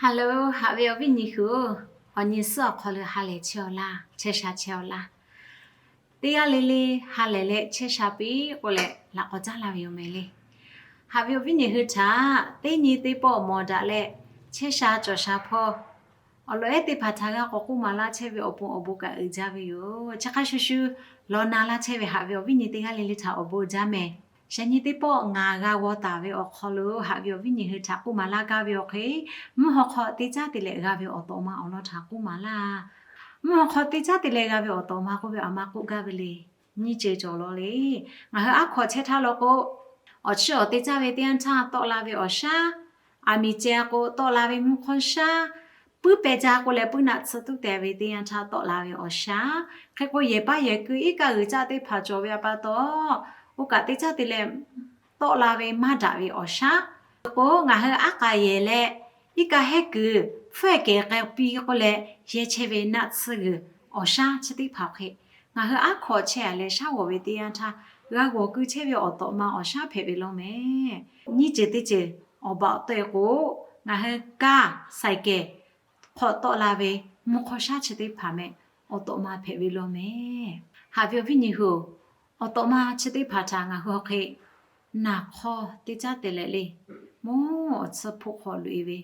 Hello, haꞈ ve awˬ viˉ nyi hui-oˬ, awˬ nyi suhˉ awˬ hk'aw lo ha lehˬ chehˇ-aw laˇ, chehˇ sha chehˇ-aw laˇ. Teˇ g'aˇ le le ha lehˬ leh chehˇ sha piˇ k'oˆ leh laꞈ k'awꞈ caˉ laˇ ve yoˬ mehˍ le. Haꞈ ve awˬ viˉ nyi hui htaꞈ teˇ nyi teˇ pawˆ mawˬ daꞈ leh chehˇ sha cawˬ sha hpawˇ awˬ lawn ehˉ teˇ hpaˍ htaꞈ g'a k'awꞈ k'oˆ maˍ laˇ chehˇ ve awˬ pon awˬ bon kaꞈ uiˍ jaˇ ve yoˬ. Chi hk'a shuˍ shuˍ, law na laˇ chehˇ ve haꞈ ve awˬ viˉ nyi teˇ g'aˇ le le htaꞈ awˬ bon jaˇ mehˍ. Yaꞈ nyi teˇ pawˆ ngaˬ g'a g'aw taˍ ve awˬ hk'aw lo haꞈ ve awˬ viˉ nyi hui htaꞈ k'oˆ maˍ laˇ gaˇ ve awˬ hk'e, mvuhˇ haw hk'aw teˇ caˉ te leh g'a ve awˬ tawꞈ ma awˬ lawn htaꞈ k'oˆ maˍ laˇ. Mvuhˇ haw hk'aw teˇ caˉ te leh g'a ve awˬ tawꞈ ma k'oˆ ve a ma k'oˆ gaˇ ve le. Nyiˇ ceuˬ cawˬ law le. Ngaˬ hui aˉ hk'awꞈ chehˇ htaˇ law k'o, awˬ chiˇ awˬ te caˇ ve teˇ yanˇ htaˇ tawˆ la ve awˬ shaˉ, aˬ miˍ ceh k'o tawˆ la ve mvuhˇ hk'awˇ shaˉ, puiˉ peh jaˇ k'oˆ leh puiˉ naˆ tsuhˇ tuˉ te ve teˇ yanˇ htaˇ tawˆ la ve awˬ shaˉ, hk'e k'o yehˬ paˇ yehˬ keu iˉ kaˆ g'uiˬ caˆ teˇ hpaˍ cawˬ ve a pa taw, oˇ kaꞈ teˇ caˉ te leh tawˆ la ve maˇ daꞈ ve awˬ shaˉ. K'o ngaˬ hui aˉ k'aˍ yehˬ leh iˉ kaˆ hehˉ kuiˬ hpfuhˇ kehˬ k'ai piˇ k'oˆ leh yehˇ chehˇ ve naˆ tsuhˇ g'uiˬ awˬ shaˉ chi teˇ hpaˍ awˬ hk'e, ngaˬ hui aˉ hk'awꞈ chehˇ-a leh shaˉ g'awˬ ve teˇ yanˇ htaˇ g'a g'awˬ keu chehˇ ve awˬ tawꞈ ma awˬ shaˉ hpehꞈ ve law mehˍ. Nyiˇ ceuˬ teˇ ceuˬ awˬ baꞈ awˬ tawˆ-e k'o, ngaˬ hui kaˇ saiˍ kehˬ hk'aw tawˆ la ve mvuhˇ hk'awˇ shaˉ chi teˇ hpaˍ mehˍ awˬ tawꞈ ma hpehꞈ ve law mehˍ. Haꞈ ve awˬ viˉ nyi hui-oˬ, awˬ tawꞈ ma chi teˇ hpaˍ htaꞈ ngaˬ hui awˬ hk'e naˍ hk'awˇ teˇ caˉ te leh le, mvuhˇ awˬ tsuhˇ hpfuhˆ hk'aw loꞈ-e ve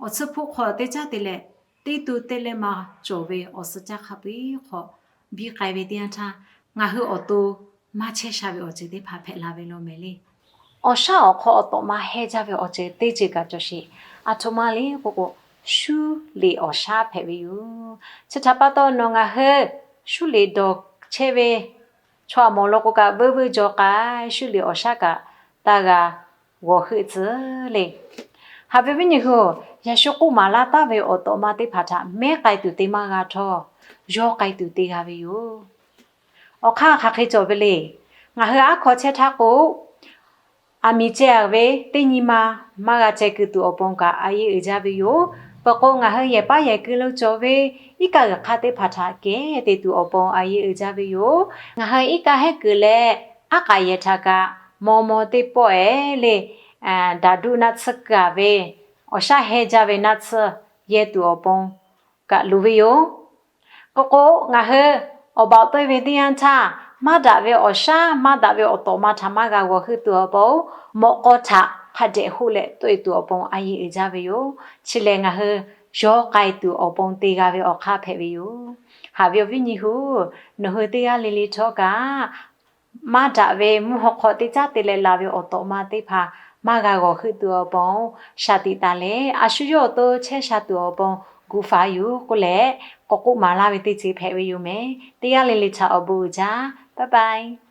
awˬ tsuhˇ hpfuhˆ hk'aw teˇ caˉ te leh, teˇ to teˇ leh ma cawˬ ve awˬ suh caˇ hk'a peu-eˬ hk'aw biˇ k'ai ve teˇ yanˇ htaˇ, ngaˬ hui awˬ to maˇ chehˇ sha ve awˬ ceuˬ teˇ hpaˍ hpehꞈ la ve law mehˍ le. Awˬ shaˉ awˬ hk'aw awˬ tawꞈ ma heh jaˇ ve awˬ ceuˬ teˇ ceuˬ kaꞈ cawˬ sheˍ. Aˬ htoꞈ ma le k'oˆ k'o, shuˉ liꞈ awˬ shaˉ hpehꞈ ve yoˬ. Chi htaꞈ pa taw nawˬ ngaˬ hui shuˉ liꞈ dawˬ chehˇ ve chaw aꞈ mawˬ law k'o kaꞈ, veuˇ veuˇ jaw k'ai shuˉ liꞈ awˬ shaˉ kaꞈ taˇ g'a g'awˬ heuˆ tcuh le. Haꞈ ve viˉ nyi hui-oˬ, Yeˍsuˆ k'oˆ maˍ laˇ taˍ ve awˬ tawꞈ ma teˇ hpaˍ htaꞈ mehˉ k'ai tuˬ te maˇ g'a htawˇ, yawˇ k'ai tuˬ te g'a ve yoˬ. Awˬ hk'aˇ hk'aˬ hk'e cawˬ ve le. Ngaˬ hui aˉ hk'awꞈ chehˇ htaˇ k'o, aˬ miˍ ceh-a ve teˇ nyi ma maˇ g'a ceh keu tuˬ awˬ pon kaꞈ a yeˇ uiˍ jaˇ ve yoˬ. Peuˬ k'o, ngaˬ hui yehˬ paˇ yehˬ keu lo cawˬ ve iˉ kaˆ g'uiˬ hk'aˇ teˇ hpaˍ htaꞈ kehˉ te tuˬ awˬ pon a yeˇ uiˍ jaˇ ve yoˬ. Ngaˬ hui iˉ kaˆ hehˉ kuiˬ leh aˉ k'aˍ yehˬ htaꞈ kaꞈ maw maw teˇ pawˆ-e le, daꞈ duˆ naˆ tsuhˇ keu-a ve awˬ shaˉ heh jaˇ ve naˆ tsuhˇ yehˇ tuˬ awˬ pon kaꞈ luˬ ve yoˬ. K'o k'o, ngaˬ hui awˬ baꞈ awˬ tawˆ-e ve teˇ yanˇ htaˇ, maˇ daꞈ ve awˬ shaˉ maˇ daꞈ ve awˬ tawꞈ ma htaꞈ maˇ g'a g'awˬ heuˆ tuˬ awˬ pon, mawꞈ k'aw htaꞈ hk'a dehꞈ hoˆ leh tawˆ-e tuˬ awˬ pon a yeˇ uiˍ jaˇ ve yoˬ. Chi lehˬ, ngaˬ hui yawˇ k'ai tuˬ awˬ pon te g'a ve awˬ hk'aˇ hpehꞈ ve yoˬ. Haꞈ ve awˬ viˉ nyi hui-oˬ, nawˬ hui teˇ g'aˇ le le htawˇ kaꞈ maˇ daꞈ ve mvuhˇ haw hk'aw teˇ caˉ te leh laˬ ve awˬ tawꞈ ma teˇ hpaˍ maˇ g'a g'awˬ heuˆ tuˬ awˬ pon shaˍ tiꞈ taˍ leh, a shu yawˇ awˬ to chehˇ sha tuˬ awˬ pon gu faˍ yoˬ k'oˆ leh, k'awꞈ k'oˆ maˍ laˇ ve teˇ ceuˬ hpehꞈ ve yoˬ mehˍ. Teˇ g'aˇ le le htaꞈ awˬ bon uiˍ jaˇ. Bye bye.